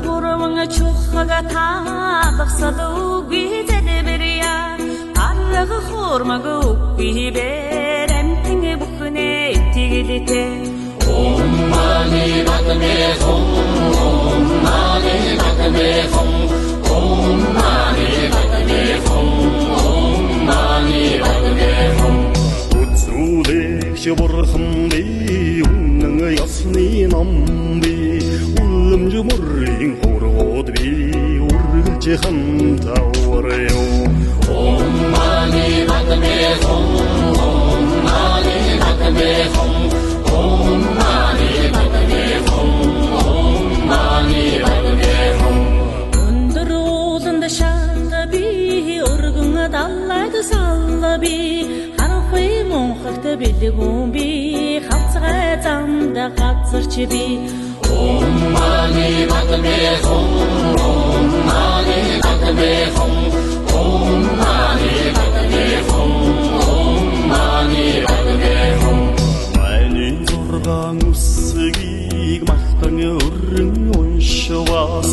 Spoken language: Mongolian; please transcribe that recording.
Гурван чухаг таалгасал үгүй зэлбэрья. Арга хурмаг үгүй бэр амтэн бүхнээ итгэлтэй. Om mani padme hum, Om mani padme hum, Om mani padme hum, Om mani padme hum. Үзүүлэгч бурхан би, үнэн ёсны ном би, үлэмж мөрийн хургууд би, үргэлж хамтавар юу. Om mani padme hum, Om mani padme hum, Om mani padme hum, Om mani padme hum. Өндөр ууланд шат би, өргөн далайд сал би, харанхуй мунхагт бэлгүүн би, хавцгай замд газарч би. Om mani padme hum, Om mani padme hum, Om mani padme hum, Om mani padme hum. Миний 6 үсгийг мартан өрн уншвас.